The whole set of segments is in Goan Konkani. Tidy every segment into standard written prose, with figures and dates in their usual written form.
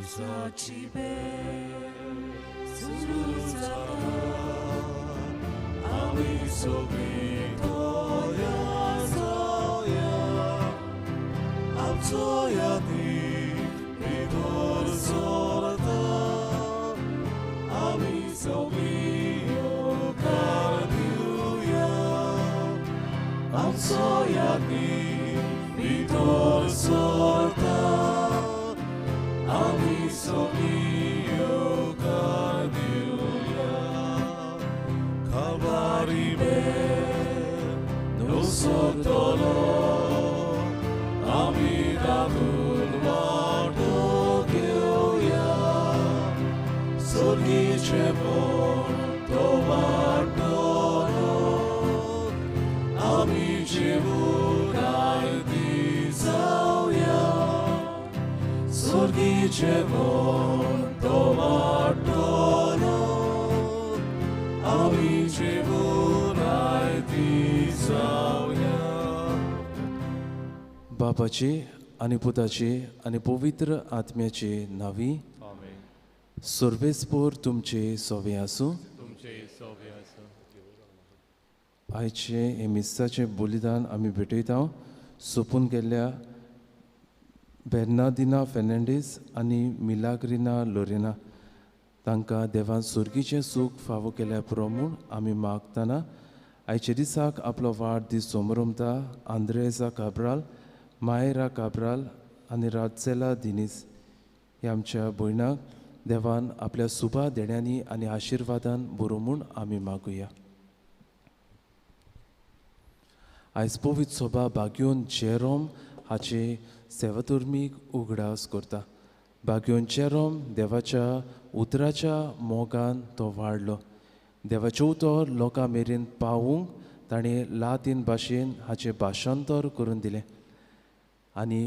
मिसाची बेल सुरू जाता, आमी सगळीं तयार जावया, आमचो यादीक भितर सरता, आमी सगळीं येवकार दिवया, आमचो यादीक भितर सरता, आमी सगळीं येवकार दिवया. Kalvari bel no sotolo, ami datul vardo geuya, sorgice bon to vartolo, ami cevunai dizauya, sorgice bon to vartolo, आमी जेवणाय ती जावया. बापाचे आनी पुताचे आनी पवित्र आत्म्याचे नांवी. आमेन. सर्वेस्पोर तुमचे सोवे आसूं. तुमचे सोवे आसूं. आयचें हें मिसाचें बलिदान आमी भेटयता सोंपून गेल्ल्या बेर्नादिना फेर्नांडीस आनी मिलाग्रिना लोरेना तांकां देवान सुर्गीचें सूख फावो केल्या पुरो म्हूण आमी मागतना आयच्या दिसाक आपलो वाडदीस सोमरमता आंद्रेजा काब्राल, मायरा काब्राल आनी राजसेला दिनीस ह्या आमच्या भयणाक देवान आपल्या सुबा देण्यांनी आनी आशिर्वादान बरो म्हूण आमी मागुया. आयज पवित्र सभा बाग्योन जेरोम हाचे सेवाधर्मीक उगडास करता. बाग्योन जेरोम देवाच्या उतराच्या मोगान तो वाडलो. देवाचें उतर लोकां मेरेन पावूंक ताणें लातीन भाशेन हाचें भाशांतर करून दिलें आनी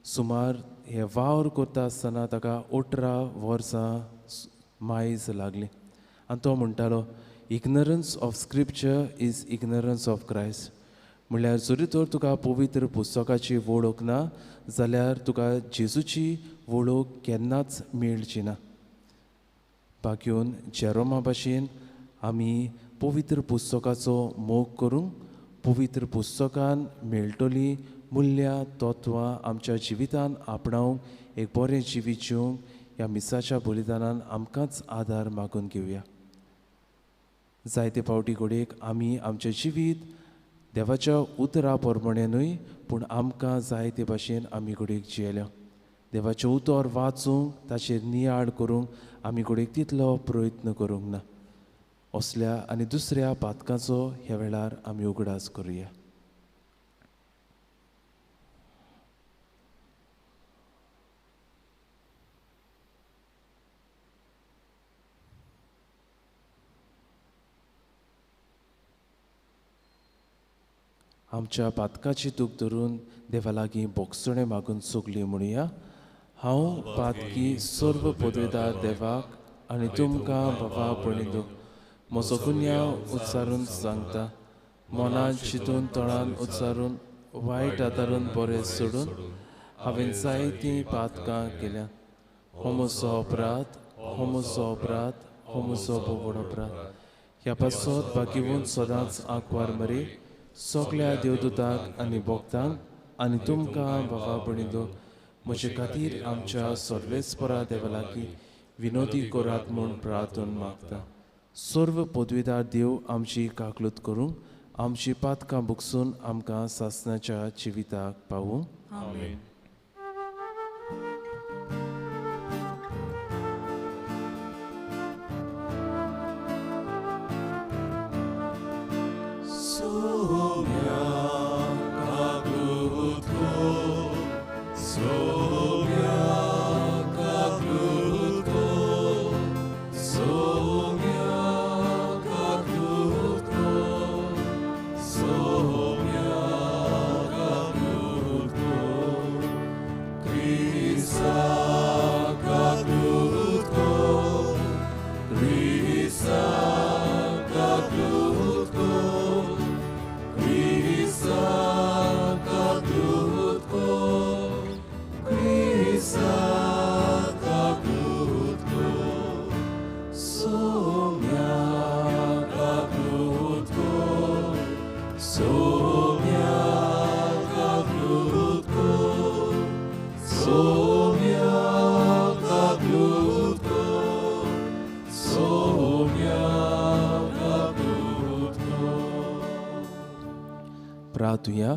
सुमार हे वावर करता आसतना ताका 18 वर्सां मायज लागली. आनी तो म्हणटालो, ignorance of scripture is ignorance of Christ. म्हणल्यार जरी तर तुका पवित्र पुस्तकाची वळख ना जाल्यार तुका जेजूची वळख केन्नाच मेळची ना. बाकीन जेरोमा भाशेन आमी पवित्र पुस्तकाचो मोग करूंक पवित्र पुस्तकान मेळटली मुल्यां तत्वां आमच्या जिवितान आपणावंक एक बरें जिवीत जिवंक ह्या मिसाच्या बलिदानान आमकांच आदार मागून घेवया. जायते फावटी घडयेक आमी आमचें जिवीत देवाच्या उतरा प्रमाणें न्हय पूण आमकां जाय ते भाशेन आमी घडयेक जियेल्या. देवाचें उतर वाचूंक ताचेर नियाळ करूंक आमी घडयेक तितलो प्रयत्न करूंक ना. असल्या आनी दुसऱ्या पातकाचो ह्या वेळार आमी उगडास करुया. आमच्या पातकाची दूख धरून देवा लागीं बोगसणें मागून सगलीं म्हणुया. हांव पातकी सर्व पदवेदार देवाक आनी तुमकां बाबा पणिदो म्हजो गुन्यांव उच्चारून सांगता. मनान चिंतून तोंडान उच्चारून वायट आदारून बरें सोडून हांवें जायतीं पातकां केल्यात. हो म्हजो अपराध, हो म्हजो अपराध, हो म्हजो व्हड अपराध. ह्या पासत बाकीवून सदांच आंकवार मरे सगल्या देवदूतांक आनी भक्तांक आनी तुमकां बाबा भयणींनो म्हजे खातीर आमच्या सर्वेस्परा देवा लागीं विनोदी करात म्हूण प्रार्थना मागता. सर्व पदवीदार देव आमची काकलूत करूंक आमची पातकां बुकसून आमकां सासणाच्या जिविताक पावूं. आमेन. Sonia Kaglutko, सोम्या काकूत कर, सोम्या काकूत कर. प्रार्थुया.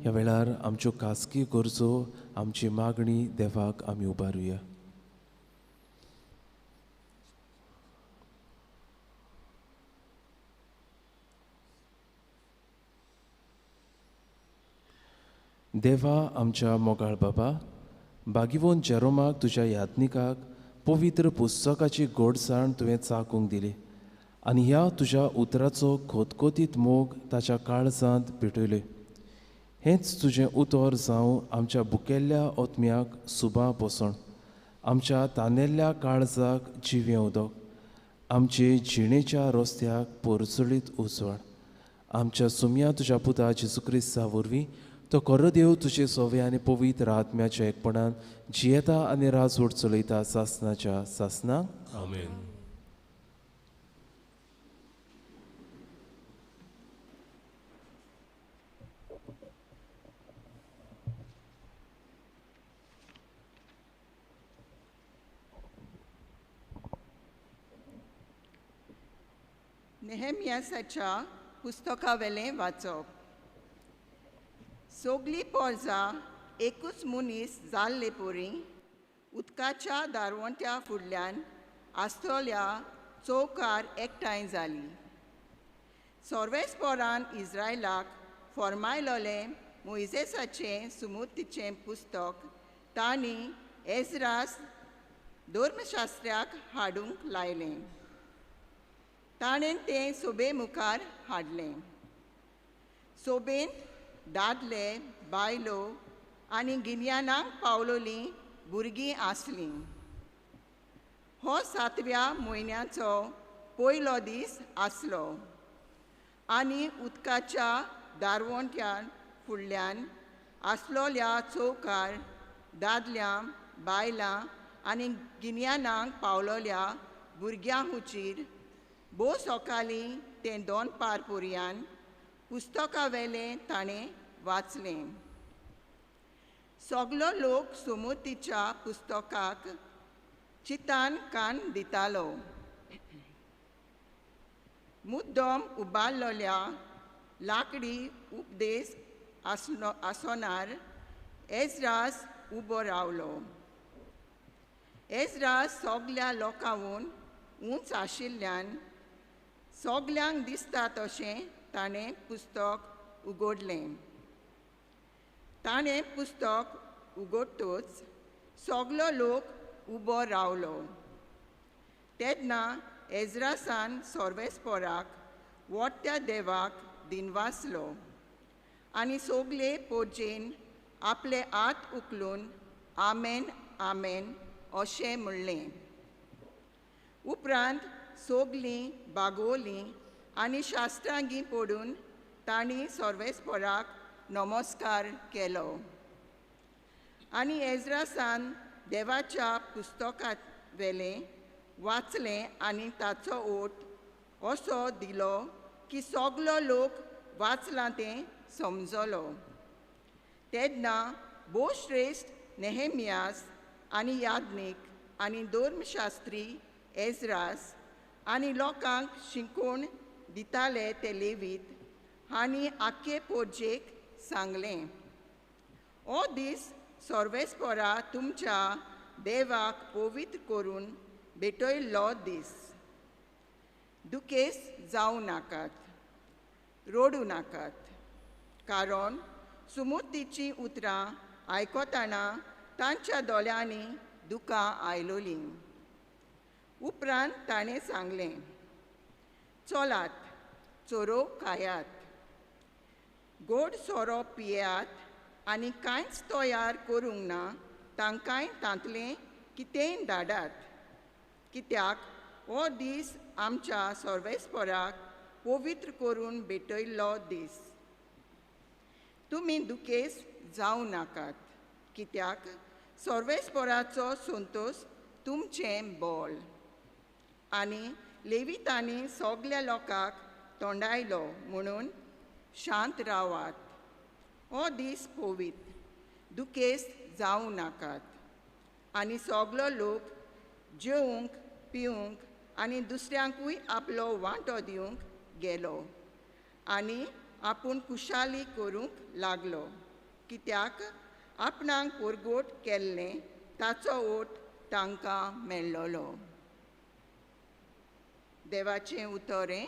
ह्या वेळार आमच्यो खासगी गरजो, आमची मागणी देवाक आमी उबारुया. देवा आमच्या मोगाळ बाबा, बागिवोन जेरोमाक तुज्या याज्ञिकाक पवित्र पुस्तकाची गोडसाण तुवें चाकूंक दिली आनी ह्या तुज्या उतराचो खोतखोतीत मोग ताच्या काळजांत पेटयले. हेंच तुजें उतर जावं आमच्या बुकेल्ल्या ओतम्याक सुबा पोसण, आमच्या तानेल्ल्या काळजाक जिवें उदक, आमचे जिणेच्या रस्त्याक पोरचळीत उजवाड. आमच्या सुम्या तुज्या पुता जेजू क्रिस्ता वरवीं तो खरो देव तुजे सोवे आनी पवित्र आत्म्याच्या एकपणान जियेता आनी राजवट चलयता सासनाच्या सासनाक. आमेन. नेहेमियासाच्या पुस्तकावेलें वाचप. सोगली पोरजा एकूच मनीस जाल्ले पोरी उदकाच्या दारवंट्या फुडल्यान आसतल्या चौकार एकठांय जाली. सोर्वेसपोरान इस्रायलाक फॉर्मायलोलें मोयजेसाचें सुमुतीचें पुस्तक तांणी एजरास धर्मशास्त्र्याक हाडूंक लायलें. ताणें तें सोबे मुखार हाडलें. सोबेंत दादले, बायलो आनी गिन्यानाक पावलोलीं भुरगीं आसलीं. हो सातव्या म्हयन्याचो पयलो दीस आसलो आनी उदकाच्या दारवंट्या फुडल्यान आसलोल्या चौकार दादल्यां, बायलां आनी गिन्यानाक पावलोल्या भुरग्यां हुचीर भोव सकाळीं तें दोन पार पुरयान पुस्तकावेलें ताणें वाचलें. सगलो लोक सुमतीच्या पुस्तकाक चितान कान दितालो. मुद्दम उबारलेल्या लाकडी उपदेश आसोनार एजरास उबो रावलो. एजरास सगल्या लोकांहून उंच आशिल्ल्यान सगल्यांक दिसता तशें ताणें पुस्तक उगडलें. ताणें पुस्तक उगडटच सगलो लोक उबो रावलो. तेन्ना एजरासान सोर्वेसपोराक वट्ट्या देवाक दिनवासलो आनी सगले पोरजेन आपले हात उखलून आमेन आमेन अशें म्हणलें. उपरांत सगलीं बागवलीं आनी शास्त्रांगी पडून तांणी सोर्वेसपोराक नमस्कार केलो. आनी एजरासान देवाच्या पुस्तकावेलें वाचलें आनी ताचो ओट असो दिलो की सगलो लोक वाचलां तें समजलो. तेन्ना भोव श्रेश्ठ नेहेमियास आनी याज्ञीक आनी धर्मशास्त्री एजरास आनी लोकांक शिकोवण दिताले ते लेवीत हांणी आख्खे पोरजेक सांगलें, हो दीस सोर्वेसपोरा तुमच्या देवाक पवित्र करून भेटयल्लो दीस. दुखेस जावं नाकात, रडूं नाकात, कारण सुमुतीचीं उतरां आयकतना तांच्या दोळ्यांनी दुकां आयलोलीं. उपरांत ताणें सांगलें, चलात चोरो खायात, गोड सोरो पियात आनी कांयच तयार करूंक ना तांकांय तांतलें कितेंय धाडात, कित्याक हो दीस आमच्या सोर्वेसपोराक पवित्र करून भेटयल्लो दीस. तुमी दुखेस जावं नाकात, कित्याक सोर्वेसपोराचो संतोश तुमचें बोल. आनी लेवितांनी सगल्या लोकांक तोंडायलो म्हणून शांत रावात, हो दीस पवित्र, दुखेस जावं नाकात. आनी सगलो लोक जेवंक पिवंक आनी दुसऱ्यांकूय आपलो वांटो दिवंक गेलो आनी आपूण खुशाली करूंक लागलो, कित्याक आपणाक पोरगोट केल्लें ताचो ओट तांकां मेळ्ळो। देवाचें उतर हें।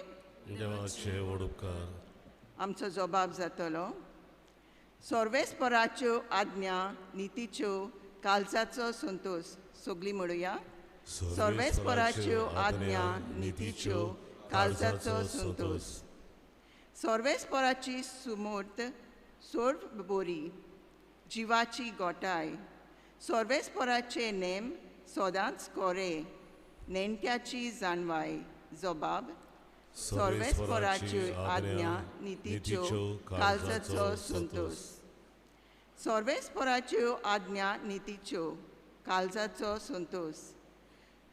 देवाचे उपकार। आमचो जबाब जातलो। सर्वेस्पराच्यो आज्ञा नितीच्यो कालजाचो संतोष। सगळीं म्हणुया। सर्वेस्पराच्यो आज्ञा नितीच्यो कालजाचो संतोष। सर्वेस्पराची सुमूर्त सर्व बोरी जिवाची गोटाय। सर्वेस्पराचे नेम सदांच कोरे नेणट्याची जाणवाय। जबाब। सर्वेस्पराच्यो आज्ञा नितीच्यो कालजाचो संतोष। सर्वेस्पराच्यो आज्ञा नितीच्यो कालजाचो संतोष।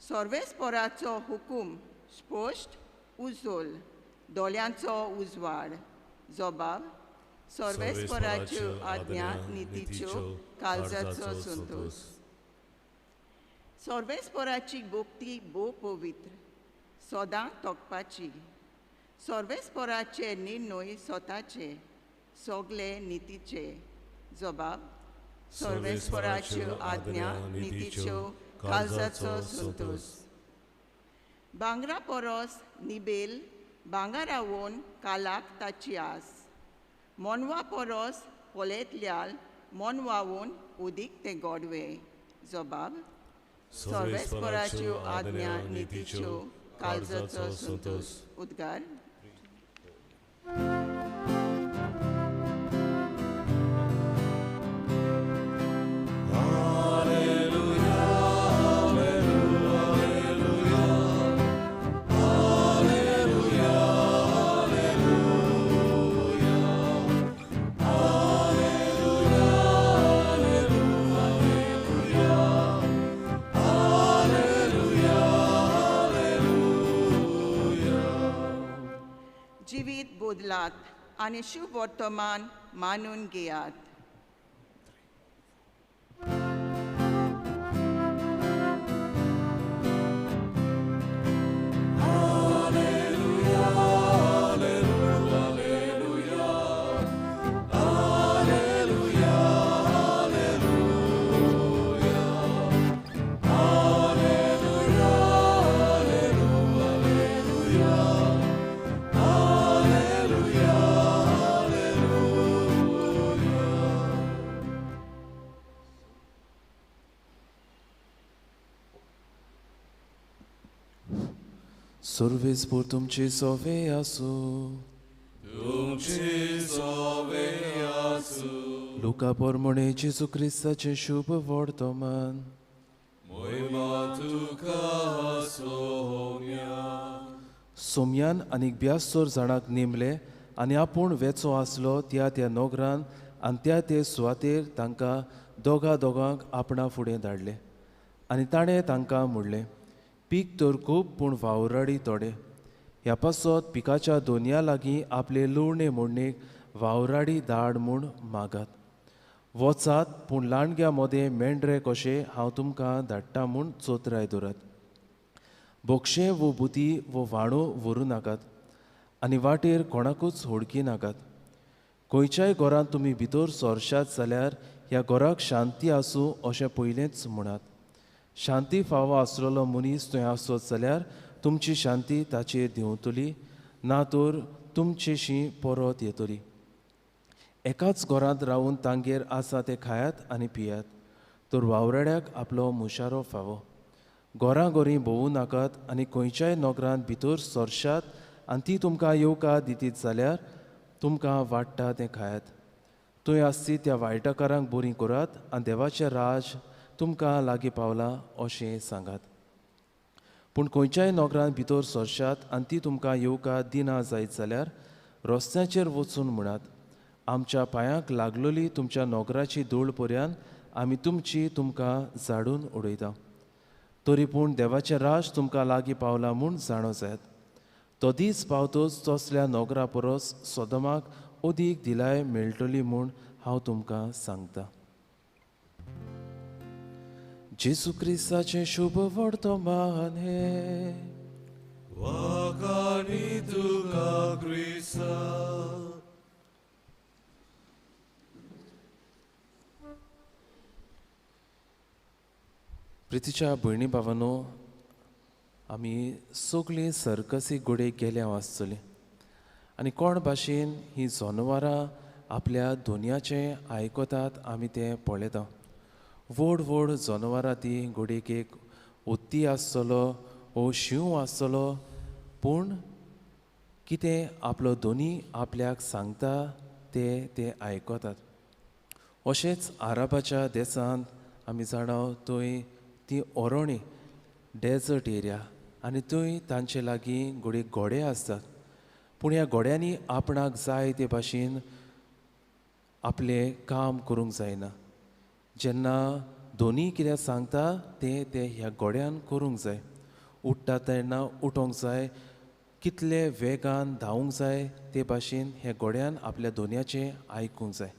सर्वेस्पराचो हुकूम स्पश्ट उजोल दोळ्यांचो उजवाड। जबाब। सर्वेस्पराच्यो आज्ञा नितीच्यो कालजाचो संतोष। सर्वेस्पराची भक्ती भोव पवित्र सदां तोखपाची। सर्वेस्पराचे निर्णय स्वताचे सगळे नितीचे। जबाब। सर्वेस्पराच्यो आज्ञा नितीच्यो कालजाचो संतोष। भांगरा परस निबेल भांगरावून कालाक ताची आस। मोनवा परस पळयतल्याल मोनवावून उदीक तें गोडवे। जबाब। सर्वेस्पराच्यो आज्ञा नितीच्यो कालजाचो संतोष। उद्गार। बदलात आनी शुभ वर्तमान मानून घेयात। सर्वेस्पर तुमची सोवे आसूं। तुमची सोवे आसूं। लुका प्रमाणे जेजू क्रिस्ताचें शुभ वर्तमान। मोहिमा तुका सोम्या। सोम्यान आनीक 72 जाणांक नेमले आनी आपूण वेचो आसलो त्या त्या नगरान आनी त्या ते सुवातेर तांकां दोगा दोगांक आपणा फुडें धाडले आनी ताणें तांकां म्हणलें, पीक तर खूब पूण वावराडी थोडे। ह्या पासत पिकाच्या दोनया लागीं आपले लुवणे मोडणेक वावराडी धाड म्हूण मागात। वचात पूण लांडग्या मदें मेंढरे कशें हांव तुमकां धाडटा म्हूण चोतराय दवरात। बोक्षें वो बुती वो व्हाणो व्हरूं नाकात आनी वाटेर कोणाकूच होडकी नाकात। खंयच्याय घरांत तुमी भितर सरशात जाल्यार ह्या घराक शांती आसूं अशें पयलेंच म्हणात। शांती फावो आसलेलो मनीस थंय आसत जाल्यार तुमची शांती ताचेर देंवतली, ना तर तुमचेशी परत येतली। एकाच घरांत रावून तांगेर आसा तें खायात आनी पियात, तर वावराड्याक आपलो मुशारो फावो। घरां घरीं भोंवूं नाकात आनी खंयच्याय नगरांत भितर सरशात आनी ती तुमकां येवकार दितीत जाल्यार तुमकां वाडटा तें खायात। थंय आसती त्या वायटकारांक बरीं करात आनी देवाचें राज तुमकां लागीं पावलां अशें सांगात। पूण खंयच्याय नगरांत भितर सरशात आनी ती तुमकां येवकार दिना जायत जाल्यार रस्त्याचेर वचून म्हणात, आमच्या पांयांक लागलोली तुमच्या नगराची धूळ पर्यंत आमी तुमची तुमकां झाडून उडयता। तरी पूण देवाचें राज तुमकां लागीं पावलां म्हूण जाणो जायात। तो दीस पावतोच तसल्या नगरा परस सोदमाक अदीक दिलाय मेळटली म्हूण हांव तुमकां सांगता। जेजू क्रिस्ताचें शुभ वर्तमान हें. वाखाणी तुका क्रिस्ता. प्रितीच्या भयणी भावांनो, आमी सगळीं सर्कसी गोडे गेल्या आसतलीं आनी कोण भाशेन ही जनवरां आपल्या दोनयाचें आयकतात आमी तें पळयता. व्हड व्हड जनवरां ती घोडेक एक हत्ती आसतलो वो शींव आसतलो, पूण कितें आपलो दोनी आपल्याक सांगता तें ते आयकतात. अशेंच आरबाच्या देशांत आमी जाणा थंय ती ओरोणी डेजर्ट एरिया आनी थंय तांचे लागीं घोडे घोडे आसतात, पूण ह्या घोड्यांनी आपणाक जाय ते भाशेन आपलें काम करूंक जायना. जेन्ना दोनी कितें सांगता तें ते ह्या घोड्यान करूंक जाय. उठ्ठा तेन्ना उठोंक जाय, कितले वेगान धांवूंक जाय ते भाशेन ह्या घोड्यान आपल्या दोनयाचें आयकूंक जाय.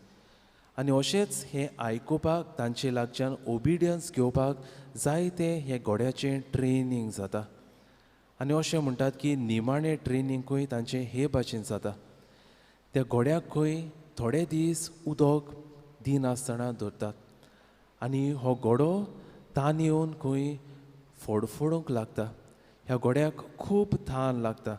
आनी अशेंच हें आयकुपाक तांचे लागच्यान ओबिडियन्स घेवपाक जाय तें हें घोड्याचें ट्रेनींग जाता. आनी अशें म्हणटात की निमाणें ट्रेनिंगूय तांचें हे भाशेन जाता. त्या घोड्याक खंय थोडे दीस उदक दिनासतना दवरतात आनी हो घोडो तान येवन खंय फडफडूंक लागता. ह्या घोड्याक खूब तान लागता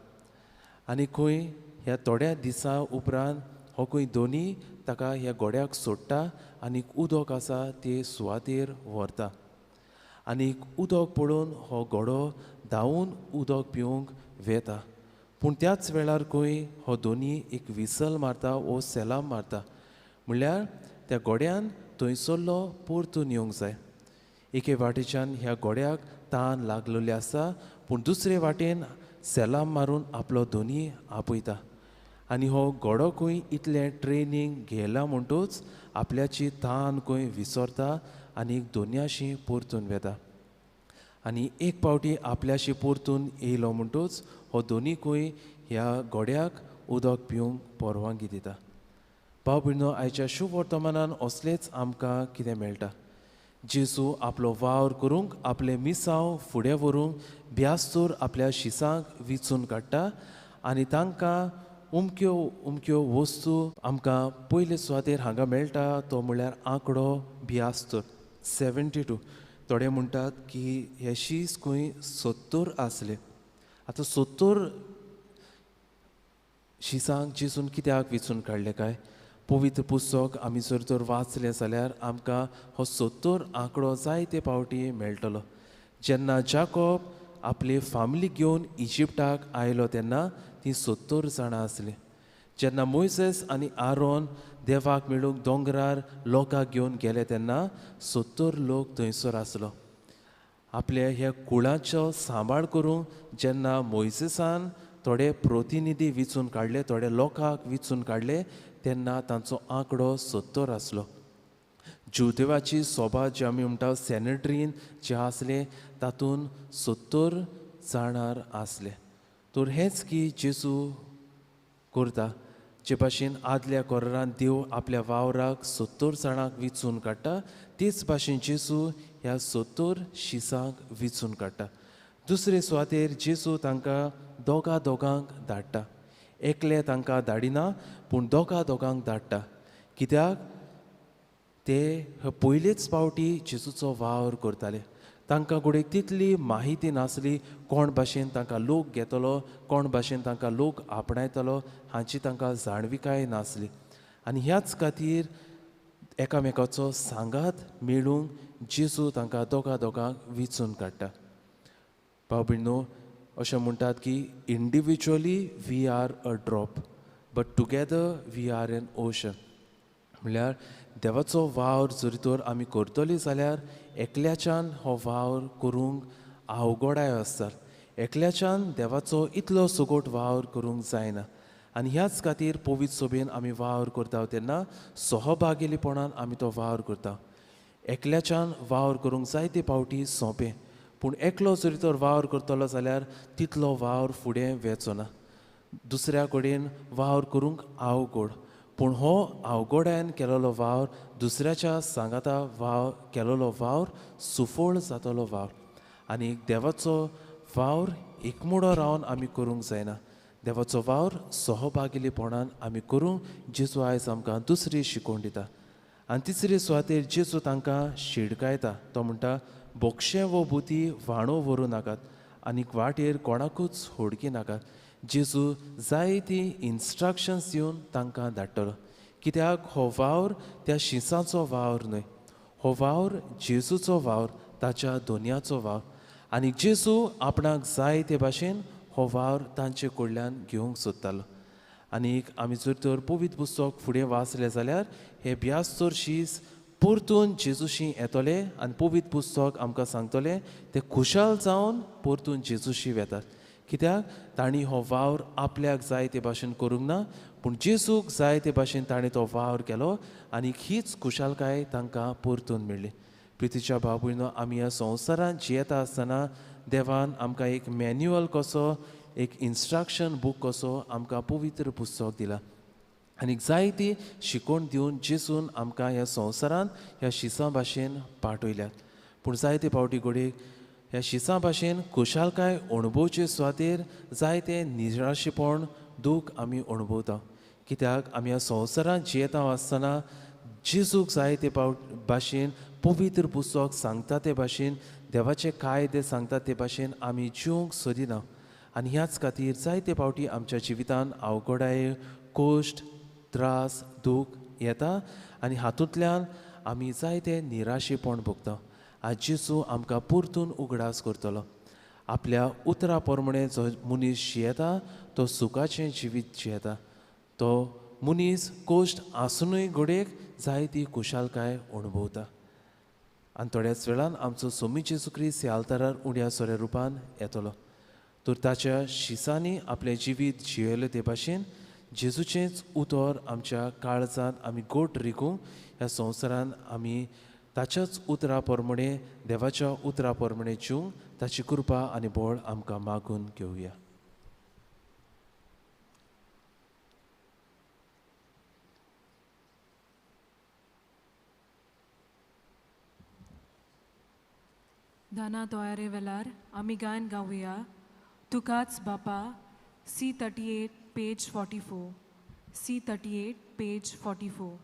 आनी खंय ह्या थोड्या दिसां उपरांत हो खंय दोनी ताका ह्या घोड्याक सोडटा आनी उदक आसा ते सुवातेर व्हरता आनी उदक पळोवन हो घोडो धांवून उदक पिवंक वेता. पूण त्याच वेळार खंय हो दोनी एक विसल मारता वो सेलाम मारता, म्हणल्यार त्या घोड्यान थंयसरलो परतून येवंक जाय. एके वाटेच्यान ह्या घोड्याक तान लागलेली आसा, पूण दुसरे वाटेन सेलाम मारून आपलो दोनी आपयता आनी हो घोडो खंय इतलें ट्रेनींग घेयला म्हणटूच आपल्याची तान खंय विसरता आनी दोनयाशी परतून वेता. आनी एक पावटी आपल्याशी परतून येयलो म्हणटूच हो दोनी खंय ह्या घोड्याक उदक पिवंक परवानगी दिता. भाव भयणो, आयच्या शुभ वर्तमानान असलेच आमकां कितें मेळटा. जेजू आपलो वावर करूंक आपलें मिसांव फुडें व्हरूंक ब्यास्तूर आपल्या शिसांक विचून काडटा आनी तांकां उमक्यो उमक्यो वस्तू आमकां पयले सुवातेर हांगा मेळटा तो म्हणल्यार आंकडो ब्यास्तूर 72. थोडे म्हणटात की हे शीस खंय 70 आसले. आतां 70 शिसांक जेजून कित्याक विचून काडले काय? पवित्र पुस्तक आमी जर तर वाचलें जाल्यार आमकां हो 70 आंकडो जायते पावटी मेळटलो. जेन्ना जाकोब आपले फामिली घेवन इजिप्टाक आयलो तेन्ना ती 70 जाणां आसलीं. जेन्ना मोयसेस आनी आरोन देवाक मेळूंक दोंगरार लोकांक घेवन गेले तेन्ना 70 लोक थंयसर आसलो. आपल्या ह्या कुळाचो सांबाळ करूंक जेन्ना मोयसेसान थोडे प्रतिनिधी विचून काडले, थोडे लोकांक विचून काडले तेन्ना तांचो आंकडो 70 आसलो. जुदेवाची सोबा जी आमी म्हणटा सॅनेड्रीन जे आसले तातूंत 70 जाणां आसले. तर हेंच की जेजू करता. जे भाशेन आदल्या कोरारान देव आपल्या वावराक 70 जाणांक विचून काडटा तेच भाशेन जेजू ह्या 70 शिसांक विचून काडटा. दुसरे सुवातेर जेजू तांकां दोगा दोगांक धाडटा. एकले तांकां धाडिना पूण दोगा दोगांक धाडटा. कित्याक? ते पयलेच पावटी जेजूचो वावर करताले. तांकां घडये तितली माहिती नासली कोण भाशेन तांकां लोक घेतलो, कोण भाशेन तांकां लोक आपणायतलो हांची तांकां जाणविकाय नासली. आनी ह्याच खातीर एकामेकाचो सांगात मेळूंक जेजू तांकां दोगा दोगांक विचून काडटा. भाव भयणो, अशें म्हणटात की individually we are a drop but together we are an ocean. म्हणल्यार देवाचो वावर जरी तर आमी करतली जाल्यार एकल्याच्यान हो वावर करूंक अवघडाय आसता. एकल्याच्यान देवाचो इतलो सगोट वावर करूंक जायना. आनी ह्याच खातीर पवित्र सभेन आमी वावर करता तेन्ना सहभागीपणान आमी तो वावर करता. एकल्याच्यान वावर करूंक जायते पावटी सोंपें, पूण एकलो जरी तर वावर करतलो जाल्यार तितलो वावर फुडें वेचो ना. दुसऱ्या कडेन वावर करूंक अवघड, पूण हो अवघडायन केलोलो वावर दुसऱ्याच्या सांगाता वावर केलोलो वावर सुफळ जातलो वावर. आनी देवाचो वावर एकमुडो रावन आमी करूंक जायना. देवाचो वावर सहभागिलेपणान आमी करूंक जेजू आयज आमकां दुसरी शिकोवन दिता. आनी तिसरे सुवातेर जेजू तांकां शिडकायता. तो म्हणटा बोक्षे वो बुती व्हाणो व्हरूं नाकात आनी वाटेर कोणाकूच होडकी नाकात. जेजू जायती इन्स्ट्रक्शन्स दिवन तांकां धाडटलो. कित्याक हो वावर त्या शिंसाचो वावर न्हय, हो वावर जेजूचो वावर, ताच्या दोनयाचो वावर. आनी जेजू आपणाक जाय ते भाशेन हो वावर तांचे कडल्यान घेवंक सोदतालो. आनी आमी जर तर पवित्र पुस्तक फुडें वाचलें जाल्यार हे ब्यास्तर शीस परतून जेजूशी येतले आनी पवित्र पुस्तक आमकां सांगतलें ते खुशाल जावन परतून जेजूशी वेतात. कित्याक तांणी हो वावर आपल्याक जाय ते भाशेन करूंक ना, पूण जेजूक जाय ते भाशेन ताणें तो वावर केलो आनी हीच खुशालकाय तांकां परतून मेळ्ळी. प्रितीच्या भाव भयणो, आमी ह्या संवसारांत जियेता आसतना देवान आमकां एक मॅन्युअल कसो, एक इन्स्ट्रक्शन बूक कसो आमकां पवित्र पुस्तक दिला आनी जायती शिकोवण दिवन जेजून आमकां ह्या संवसारांत ह्या शिसां भाशेन पाठयल्यात. पूण जायते फावटी घडयेक ह्या शिसां भाशेन खुशालकाय अणभवचे सुवातेर जायते निराशेपण, दूख आमी अणभवता. कित्याक आमी ह्या संवसारांत जियेता आसतना जेजूक जाय ते भाशेन पवित्र पुस्तक सांगता ते भाशेन, देवाचे कायदे सांगता ते भाशेन आमी जिवंक सोदिना. आनी ह्याच खातीर जायते फावटी आमच्या जिवितान अवघडाय, कश्ट, त्रास, दूख येता आनी हातूंतल्यान आमी जायते निराशेपण भोगता. आज जेजू आमकां परतून उगडास करतलो. आपल्या उतरा प्रमाणे जो मनीस जियेता तो सुखाचें जिवीत जियेता. तो मनीस कश्ट आसुनूय घडयेक जायती खुशालकाय अणभवता. आनी थोड्याच वेळान आमचो सोमी जेजू क्रिस्त ह्या आल्तारार उण्या सोऱ्या रुपान येतलो. तर ताच्या शिसांनी आपलें जिवीत जियेलें ते भाशेन जेजूचेंच उतर आमच्या काळजांत आमी गोट रिगूंक ह्या संवसारांत आमी ताच्याच उतरा प्रमाणे, देवाच्या उतरा प्रमाणे जिवंक ताची कृपा आनी बळ आमकां मागून घेवया. दाना तयारे वेळार आमी गायन गावया तुकाच बापा. C38 page 44. C38 page 44.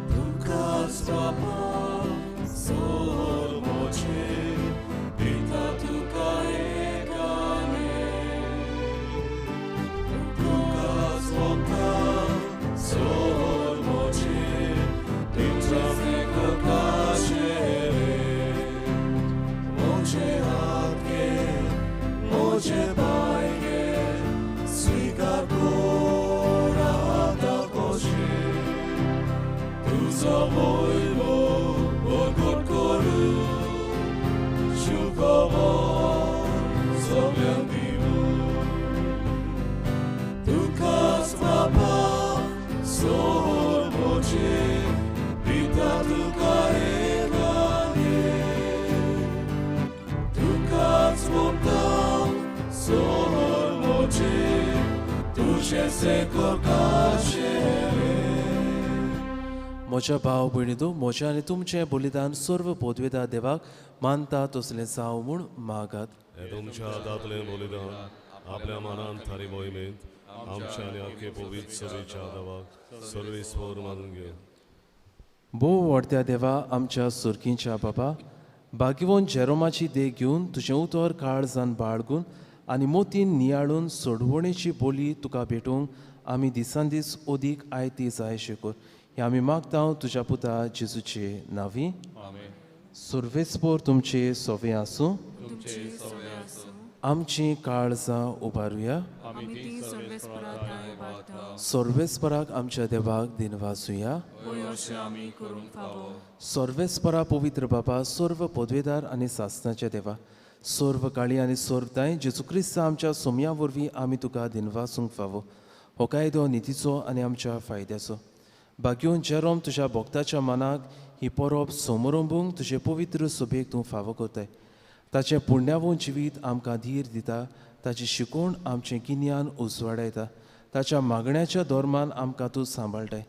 तुकाच बापा सोर मोचे पिता तुका एकाने, तुकाच बापा सोर मोचे पिता तुका मोचे हात के मोचे पाय के स्वीकार कोरा कोशे तुझो मोयमो प्रकट करू सुखबर सगळ्यांक दिवू. तुकाच बापा सोर मोचे पिता तुका एकाने, तुकाच बापा सोर मोचे तुझे सेको काशेरे. म्हज्या भाव भयणींनो, म्हजें आनी तुमचें बलिदान सर्व पदवेदा देवाक मानता तसलें जावं म्हूण मागात. हें तुमच्या हातांतलें बलिदान आपल्या मनान थारी मोहिमेंत आमच्या आनी आख्खे पवित्र सभेच्या देवाक सर्वेस्वर मानून घेवन. भोव व्हडत्या देवा, आमच्या सुर्कींच्या बाबा, भाग्यवंत जेरोमाची देख घेवन तुजें उतर काळजान बाळगून आनी मोतीन नियाळून सोडवणेची बोली तुका भेटूंक आमी दिसान दीस अदीक आयती जाय शेकोर हें आमी मागता तुज्या पुता जेजूचे नांवी. सर्वेस्पोर तुमचे सोवे आसूं. आमची काळजां उबारुया. सर्वेस्पराक आमच्या देवाक दिनवासुया. सर्वेस्परा पवित्र बाबा, सर्व पदवेदार आनी सासनाच्या देवा, सर्व काळी आनी सर्वताय जेजू क्रिस्त आमच्या सोम्या वरवीं आमी तुका दिनवासूंक फावो. हो कायदो नितीचो आनी आमच्या फायद्याचो. भाग्योन जेरोम तुज्या भक्ताच्या मनाक ही परब समरंबूंक तुजे पवित्र सभेक तूं फावो करताय. ताचें पुण्यावून जिवीत आमकां धीर दिता, ताची शिकवण आमचें गिन्यान उजवाडायता, ताच्या मागण्याच्या धर्मान आमकां तूं सांबाळटाय.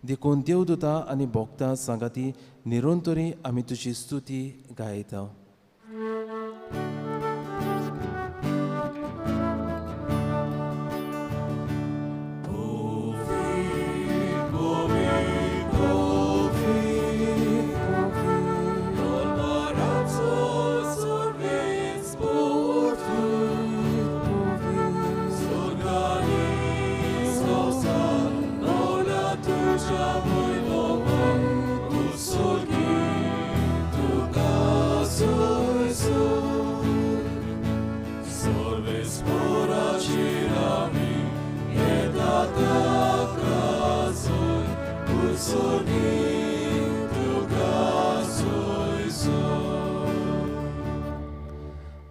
देखून देवदूतां आनी भक्तां सांगाती निरंतरी आमी तुजी स्तुती गायता.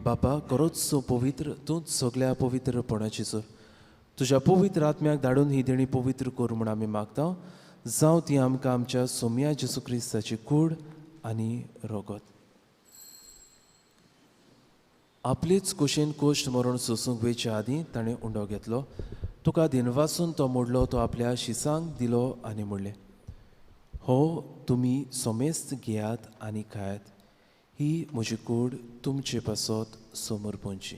बापा, करोच पवित्र तूंच सगल्या पवित्रपणाची सर. तुज्या पवित्र आत्म्याक धाडून ही देणी पवित्र कर म्हूण आमी मागता. जावं ती आमकां आमच्या सोम्या जेजू क्रिस्ताची कूड आनी रगत. आपलेच कुशेन कोश्ट मरण सोसूंक वेच्या आदीं ताणें उंडो घेतलो, तुका दिनवासून तो मोडलो, तो आपल्या शिसांक दिलो आनी म्हणलें, हो तुमी सोमेस्त घेयात आनी खायात, ही म्हजी कूड तुमचे पासत समर्पणची.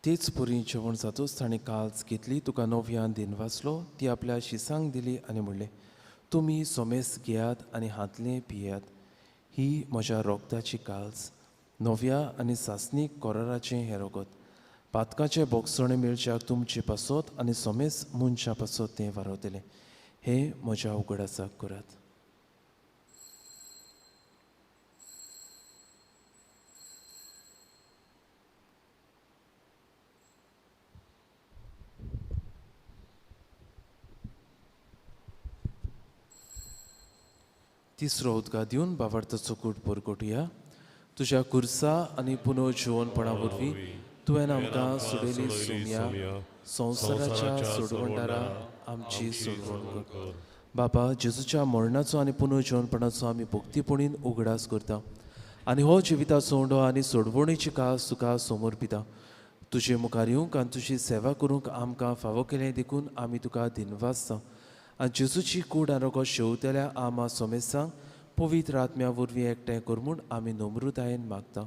तेच परी जेवण जातूच ताणें काल्स घेतली, तुका नव्यान दिनवासलो, ती आपल्या शिसांक दिली आनी म्हणलें, तुमी सोमेस घेयात आनी हातलें पियात, ही म्हज्या रोगताची काल्स, नव्या आनी सासणीक कोराराचें हें रगत, पातकाचें बोगसणें मेळच्याक तुमचे पासत आनी सोमेस मनशां पासत तें वारवतलें. हें म्हज्या उगडासाक करात. तिसरो उदका दिवन बावार्थाचो कूट परगटुया. तुज्या कुर्सा आनी पुनर्जिवनपणा वरवीं तुवें आमकां सोडयली सोम्या, संवसाराच्या सोडवणदारा आमची सोडवण कर. बाबा, जेजूच्या मरणाचो आनी पुनर्जिवनपणाचो आमी भक्तीपणीन उगडास करता आनी हो जिविताचो उंडो आनी सोडवणीची कास तुका समर्पिता. तुजे मुखार येवंक आनी तुजी सेवा करूंक आमकां फावो केलें देखून आमी तुका दिनवासता. आनी जेजूची कूड आनी रगत शेवतल्या आमा सोमेसांक पवित्र आत्म्या वरवीं एकठांय कर म्हूण आमी नम्रतायेन मागता.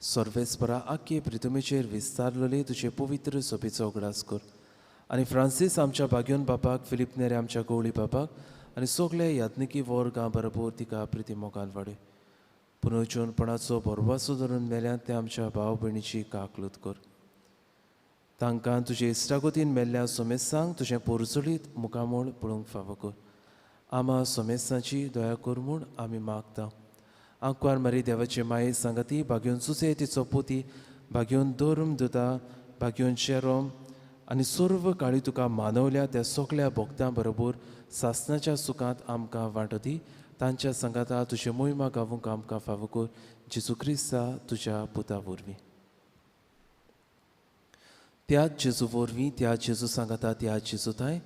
सर्वेस्परा आख्खे प्रितमेचेर विस्तारलेले तुजे पवित्र सभेचो उगडास कर आनी फ्रांसीस आमच्या भाग्योन बापाक, फिलीप नेरे आमच्या गवळी बापाक आनी सगळे याज्ञिकी वर्गां बरोबर तिका प्रिती मोगान वाडय. पुनर्जिवनपणाचो भरवासो धरून मेल्यात ते आमच्या भाव भयणीची काकलूत कर. तांकां तुजे इश्टागतीन मेल्ल्या सोमेसांक तुजें पोरजळीत मुखामळ पळोवंक फावो कर. आमा सोमेसांची दया कर म्हूण आमी मागता. आंकवार मारी देवाचे माये सांगाती, भाग्योन सुसे तिचो पोती, भाग्योन धर्म दुता, भाग्योन शेरोम आनी सर्व काळी तुका मानवल्या त्या सगल्या भक्तां बरोबर सासनाच्या सुखांत आमकां वांटो दी. तांच्या सांगाता तुजे मोहिमा गावूंक आमकां फावो कर, जेजू क्रिस्ता तुज्या पुता वरवीं. त्याच जेजू वरवीं, त्याच जेजू सांगाता, त्याच जेजू थांय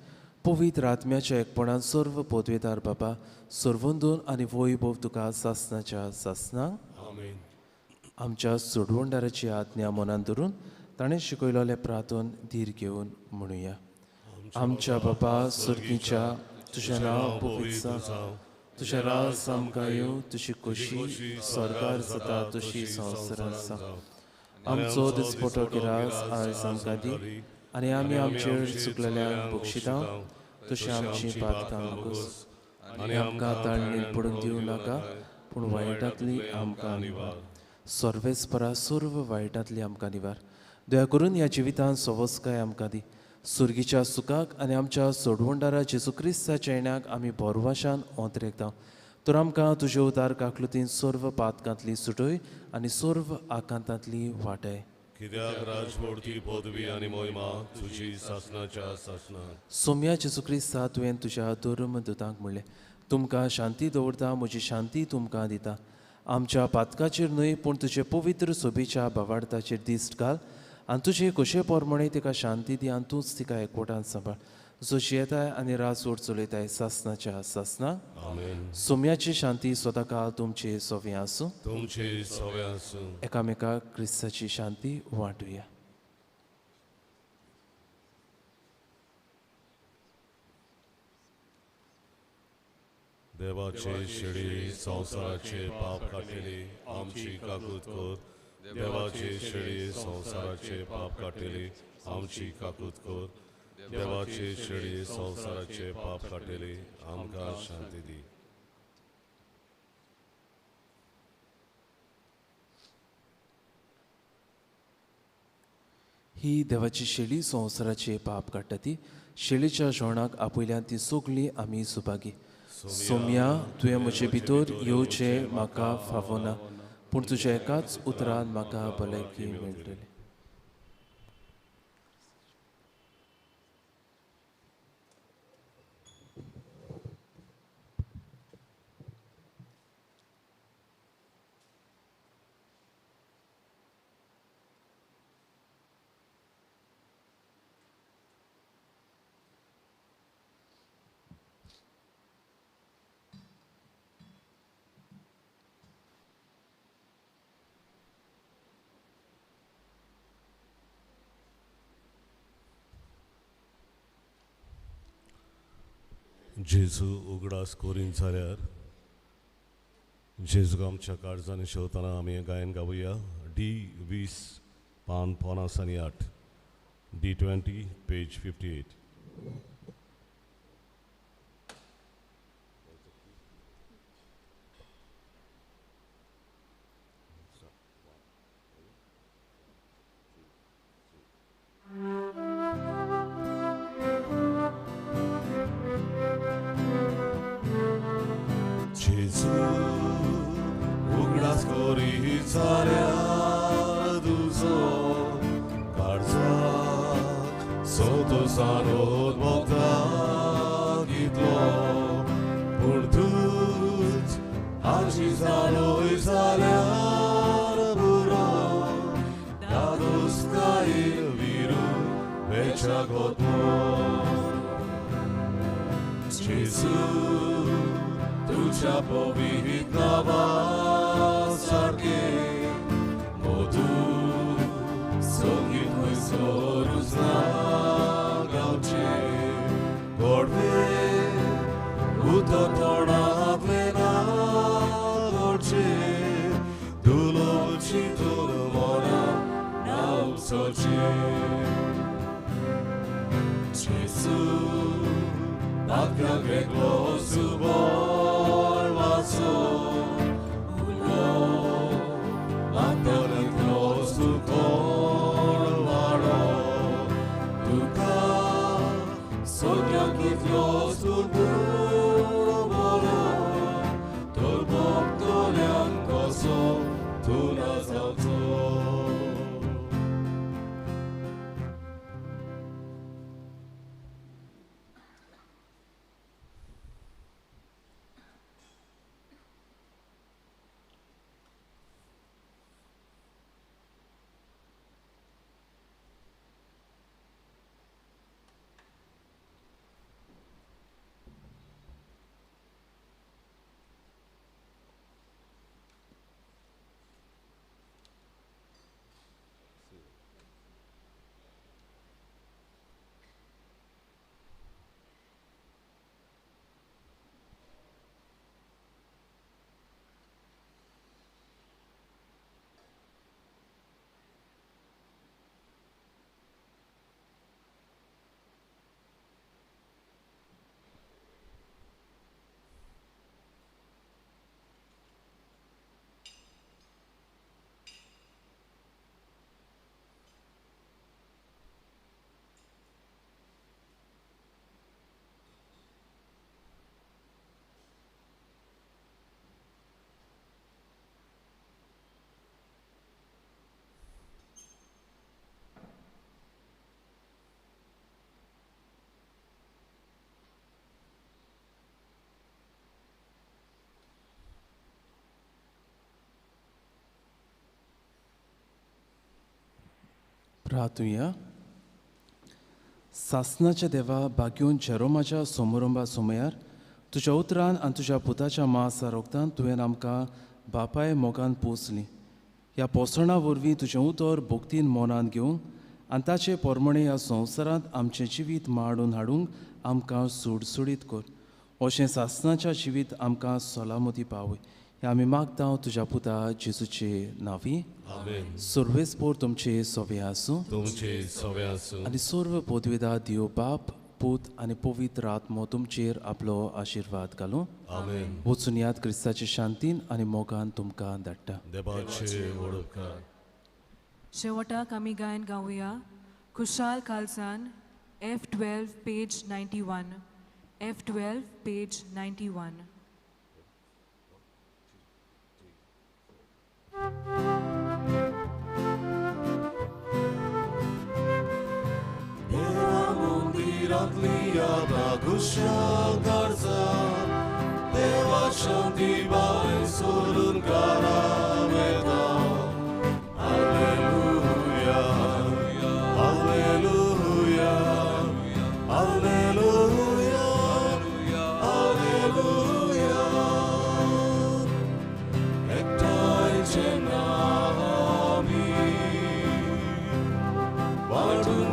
पवित्र आत्म्याच्या एकपणान सर्व पदवेदार बाबा, सर्वंदून आनी वैभव तुका सासनाच्या सासनाक. आमच्या सोडवणदाराची आज्ञा मनान धरून ताणें शिकयलेलें प्रार्थन धीर घेवन म्हणुया. आमच्या बापा सर्गीच्या, तुजें नांव पवित्र जावं, तुजें राज आमकां येवं, तुजी खोशी स्वर्गार जाता तशी संवसारांत जावं. आमचो दिसपटो गिरास आयज आमकां दी आनी आमी आमचेर चुकलेल्यांक बक्षिता तशें आमची पातकां नकोस आनी आमकां ताळणीन पडूंक दिवं नाका, पूण वायटांतली आमकां निवार. सर्वेस्परा सर्व वायटांतली आमकां निवार. दया करून ह्या जिवितांत सवस्काय आमकां दी. सुर्गीच्या सुखाक आनी आमच्या सोडवणदारा जेजू क्रिस्ताच्या येण्याक आमी भरवाशान ओंतरेकता. तर आमकां तुजे उदार काकलुतीन सर्व पातकांतली सुटय आनी सर्व आकांतांतली वाटय. कित्याक राजमूर्ती पदवी आनी मोहिमा तुजी सासनाच्या सासनाक. सोम्या जेजू क्रिस्ता, तुवें तुज्या धर्म दुतांक म्हणलें, तुमकां शांती दवरता, म्हजी शांती तुमकां दिता. आमच्या पातकाचेर न्हय पूण तुजे पवित्र सोबीच्या भावार्थाचेर दिश्ट घाल आनी तुजे खोशे प्रमाणे तिका शांती दी आनी तूंच तिका एकवटान सांबाळ, जो जियेताय आनी राजवट चलयताय सासनाच्या सासना. सोम्याची शांती सदांकाळ तुमचे सोवे आसूं. तुमचे सोवे आसूं. एकामेकाक क्रिस्ताची शांती वांटुया. देवाचे शेळी संवसाराचे पाप काडटली आमची काकूत कर. देवाचे शेळी संवसाराचे पाप काडटली आमची काकूत कर. देवाचे शेळी संवसाराचे पाप काडटली आमकां शांती दी. ही देवाची शेळी संवसाराचे पाप काडटा ती शेळीच्या जेवणाक आपयल्यान ती सगळी आमी सुभागी. सोम्या, तुवें म्हजे भितर येवचें म्हाका फावना, पूण तुज्या एकाच उतरान म्हाका भलायकी मेळटली. जेजू उगडास करीन जाल्यार जेजूक आमच्या काळजांनी शेवतना आमी गायन गावया. डी 20 पान 58, डी 20 पेज 58. उगडास करी जाल्यार तुजो काळजाक संतोषान भोगता कितलो, पूण तूच आजी जालोय जाल्यार पुरो दादोसकायेन विरू वेच्या गोतलो. जेजू तुझ्या पवित्र नांवा सारकें मधूर संगीत खंयसरूच ना गावचें, गोडवें उतर तोंडांतलें ना गोडचें, दुलोवची तूं मनां ना उपसचें. जेजू पातकांक एकलो सुबोर वाचो उलो, मातोलेंतलो सुकोण वाडो, तुका सगळ्यांक कितलो सुगूण बरो, तर भोगतल्यांक कसो तूं ना जावचो. प्रार्थुया. सासनाच्या देवा भाग्योन जेरोमाच्या सोमोरंबा सोमयार तुज्या उतरान आनी तुज्या पुताच्या मासा रोगतान तुवें आमकां बापाय मोगान पोसली. ह्या पोसणा वरवीं तुजें उतर भक्तीन मनांत घेवंक आनी ताचे पोरमणे ह्या संवसारांत आमचें जिवीत माडून हाडूंक आमकां सुडसुडीत कर. अशें सासनाच्या जिवीत आमकां सलामती पावय हें आमी मागता तुज्या पुता जेजूचे नांवी. आमेन. सर्वेस्पोर तुमचे सोवे आसूं. तुमचे सवे आसूं. आनी सर्व पदवेदा देव बाप पूत आनी पवित्र आत्मो तुमचेर आपलो आशिर्वाद घालूं. आमेन. वचून याद क्रिस्ताचे शांतीन आनी मोगान तुमकां धाडटा. देवाचे वडोपकार. शेवटाक आमी गायन गावया खुशाल खालसान F12 page 91, F12 page 91. देवा मंदिरांतली आतां खुशाल काळजा देवा शांती बाय सोडून घरा वेता. Hallelujah, hallelujah, hallelujah, hallelujah. एकठांय जेन्ना आमी वांटून